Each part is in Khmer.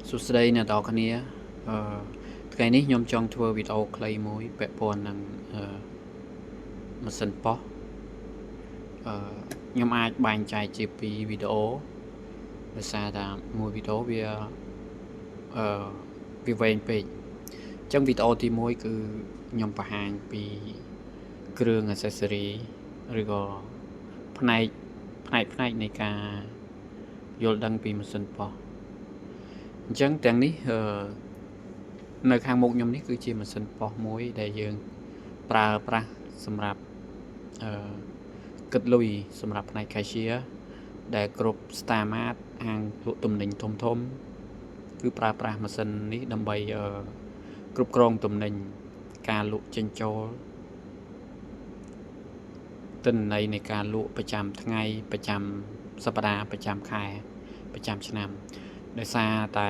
សួស្តីអ្នកទាំងអស់គ្នាអឺថ្ងៃនេះខ្ញុំចង់ធ្វើវីដេអូខ្លីមួយពាក់ព័ន្ធនឹងអឺម៉ាស៊ីនប៉ុស្តិ៍អឺខ្ញុំអាចបែងចែកជាពីរវីដេអូដោយសារថាមួយវីដេអូវាអឺវាវែងពេកអញ្ចឹងវីដេអូទី1គឺខ្ញុំបង្ហាញពីគ្រឿង accessory ឬក៏ផ្នែកផ្នែកនៃការយល់ដឹងពីម៉ាស៊ីនប៉ុស្តិ៍អញ្ចឹងទាំងនេះនៅខាងមុខខ្ញុំនេះគឺជាម៉ាស៊ីនប៉ុស្តិ៍មួយដែលយើងប្រើប្រាស់សម្រាប់អឺគិតលុយសម្រាប់ផ្នែក cashier ដែលគ្រប់ Star Mart ហាងលក់ទំនិញធំធំគឺប្រើប្រាស់ម៉ាស៊ីននេះដើម្បីគ្រប់គ្រងទំនិញការលក់ចេញចូលទិន្នន័យនៃការលក់ប្រចាំថ្ងៃប្រចាំសប្តាហ៍ប្រចាំខែប្រចាំឆ្នាំដោយសារតែ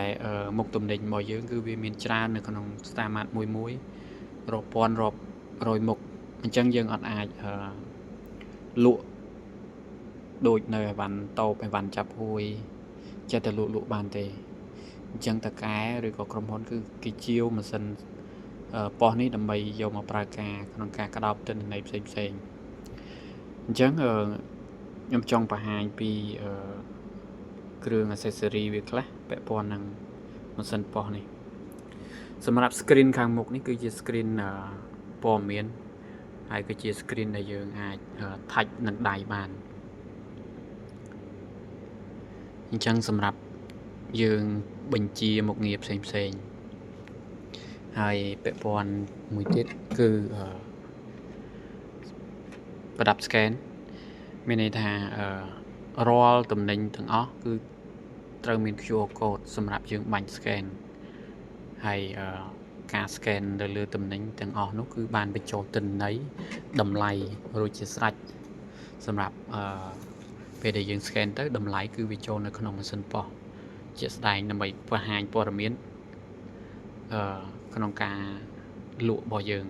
មុខទំនិញរបស់យើងគឺវាមានច្រើននៅក្នុង Star Mart មួយមួយរាប់ពាន់រាប់រយមុខអញ្ចឹងយើងអត់អាចលក់ដូចនៅអីវ៉ាន់តូបអីវ៉ាន់ចាប់ហួយចេះតែលក់បានទេអញ្ចឹងតកែឬក៏ក្រុមហ៊ុនគឺគេជាវម៉ាស៊ីនប៉ុស្តិ៍នេះដើម្បីយកមកប្រើការក្នុងការក្តោបទិន្នន័យផ្សេងផ្សេងអញ្ចឹងខ្ញុំចង់បង្ហាញពីគ្រឿង accessory វាខ្លះពាក់ព័ន្ធនឹងម៉ាស៊ីនប៉ុស្តិ៍នេះសម្រាប់ screen ខាងមុខនេះគឺជា screen ព័ត៌មានហើយគឺជា screen ដែលយើងអាច touch នឹងដៃបានអញ្ចឹងសម្រាប់យើងបញ្ជាមុខងារផ្សេងផ្សេងហើយពាក់ព័ន្ធមួយទៀតគឺប្រដាប់ scan មានន័យថារាល់ទំនិញទាំងអស់គឺត្រូវមាន QR code សម្រាប់យើងបាញ់ scan ហើយការ scan ទៅលើទំនិញទាំងអស់នោះគឺបានបញ្ចូលទិន្នន័យតម្លៃរួចជាស្រេចសម្រាប់ពេលដែលយើង scan ទៅតម្លៃគឺវាចូលនៅក្នុងម៉ាស៊ីនប៉ុស្តិ៍ជាក់ស្ដែងដើម្បីបង្ហាញព័ត៌មានក្នុងការលក់របស់យើង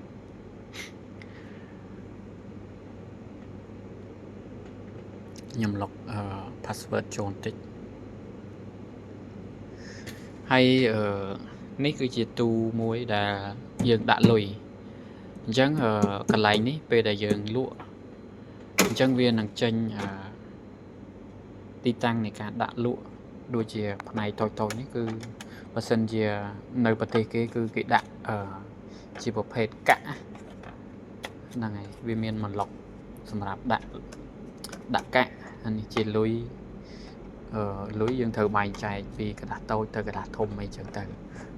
ខ្ញុំលុក password ចូលបន្តិចហើយនេះគឺជាទូមួយដែលយើងដាក់លុយអញ្ចឹងកន្លែងនេះពេលដែលយើងលក់អញ្ចឹងវានឹងចេញទីតាំងនៃការដាក់លក់ដូចជាផ្នែកតូចៗនេះគឺបើសិនជានៅប្រទេសគេគឺគេដាក់ជាប្រភេទកាក់ហ្នឹងហើយវាមានមន្លុកសម្រាប់ដាក់កាក់អានេះជាលុយលុយយើងត្រូវបែងចែកពីក្រដាសតូចទៅក្រដាសធំអីចឹងទៅ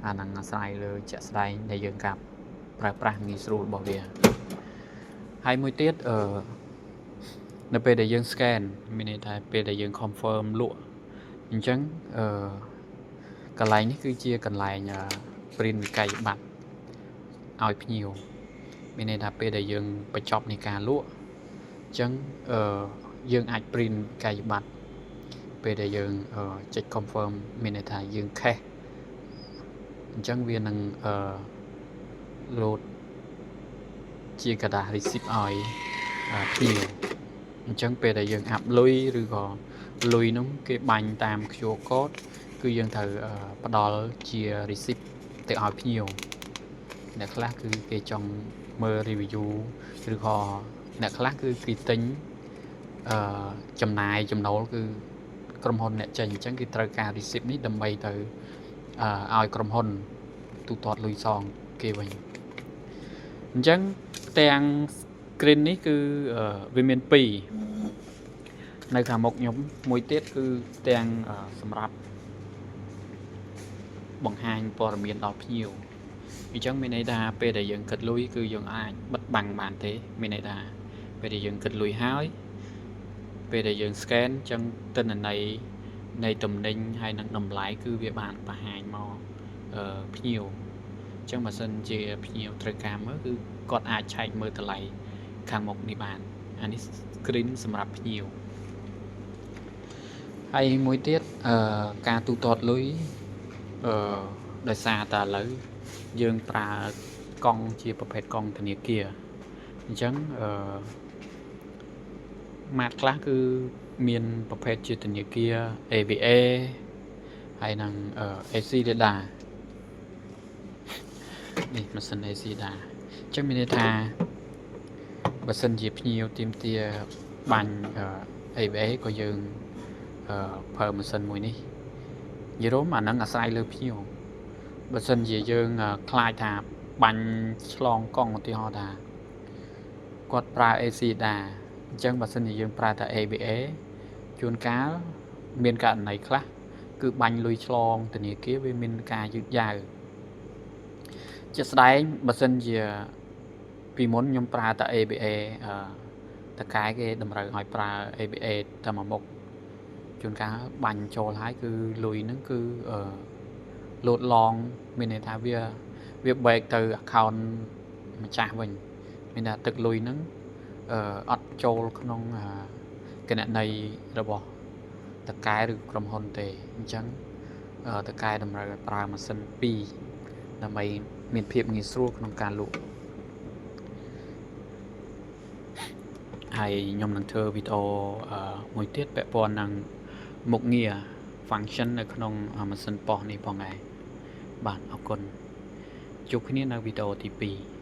អាហ្នឹងអាស្រ័យលើជាក់ស្ដែងដែលយើងការប្រើប្រាស់ងាយស្រួលរបស់វាហើយមួយទៀតនៅពេលដែលយើង scan មានន័យថាពេលដែលយើង confirm លក់អញ្ចឹងកន្លែងនេះគឺជាកន្លែង print វិក័យប័ត្រឲ្យភ្ញៀវមានន័យថាពេលដែលយើងបញ្ចប់នៃការលក់អញ្ចឹងយើងអាច print វិក័យប័ត្រពេលដែលយើងចុច confirm មានន័យថាយើង cash អញ្ចឹងវានឹងលោតជាក្រដាស receipt ឲ្យភ្ញៀវអញ្ចឹងពេលដែលយើងអាប់លុយឬក៏លុយនោះគេបាញ់តាម QR code គឺយើងត្រូវផ្ដល់ជា receipt ទៅឲ្យភ្ញៀវអ្នកខ្លះគឺគេចង់មើល review ឬក៏អ្នកខ្លះគឺគេទិញចំណាយចំណូលគឺក្រុមហ៊ុនអ្នកចេញអញ្ចឹងគេត្រូវការ receipt នេះដើម្បីទៅឲ្យក្រុមហ៊ុនទូទាត់លុយសងគេវិញអញ្ចឹងទាំង screen នេះគឺវាមាន2នៅខាងមុខខ្ញុំមួយទៀតគឺទាំងសម្រាប់បង្ហាញព័ត៌មានដល់ភ្ញៀវអញ្ចឹងមានន័យថាពេលដែលយើងគិតលុយគឺយើងអាចបិទបាំងបានទេមានន័យថាពេលដែលយើងគិតលុយហើយពេលដែលយើង scan អញ្ចឹងទិន្នន័យនៃទំនិញហើយនិងតម្លៃគឺវាបានបង្ហាញមកភ្ញៀវអញ្ចឹងបើសិនជាភ្ញៀវត្រូវការមើលគឺគាត់អាចឆែកមើលតម្លៃខាងមុខនេះបានអានេះ screen សម្រាប់ភ្ញៀវហើយមួយទៀតការទូទាត់លុយដោយសារតែឥឡូវយើងប្រើកង់ជាប្រភេទកង់ធនាគារអញ្ចឹងម៉ាតខ្លះគឺមានប្រភេទជាធនាគារ ABA ហើយនឹង ACLEDA នេះម៉ាស៊ីន ACLEDA អញ្ចឹងមានន័យថាបើសិនជាភ្ញៀវទាមទារបាញ់ ABA ក៏យើងប្រើម៉ាស៊ីនមួយនេះនិយាយរួមអាហ្នឹងអាស្រ័យលើភ្ញៀវបើសិនជាយើងខ្លាចថាបាញ់ឆ្លងកង់ឧទាហរណ៍ថាគាត់ប្រើ ACLEDA អញ្ចឹងបើសិនជាយើងប្រើតែ ABA ជួនកាលមានករណីខ្លះគឺបាញ់លុយឆ្លងធនាគារវាមានការយឺតយ៉ាវជាក់ស្ដែងបើសិនជាពីមុនខ្ញុំប្រើតែ ABA អឺតកែគេតម្រូវឲ្យប្រើ ABA តែមួយមុខជួនកាលបាញ់ចូលហើយគឺលុយហ្នឹងគឺអឺលោតឡងមានន័យថាវា back ទៅ account ម្ចាស់វិញមានថាទឹកលុយហ្នឹងអឺអត់ចូលក្នុងគណនីរបស់តកែឬក្រុមហ៊ុនទេអញ្ចឹងតកែតម្រូវឲ្យប្រើម៉ាស៊ីន2ដើម្បីមានភាពងាយស្រួលក្នុងការលក់ហើយខ្ញុំនឹងធ្វើវីដេអូមួយទៀតពាក់ព័ន្ធនឹងមុខងារ function នៅក្នុងម៉ាស៊ីនប៉ុសនេះផងដែរបាទអរគុណជួបគ្នានៅវីដេអូទី2។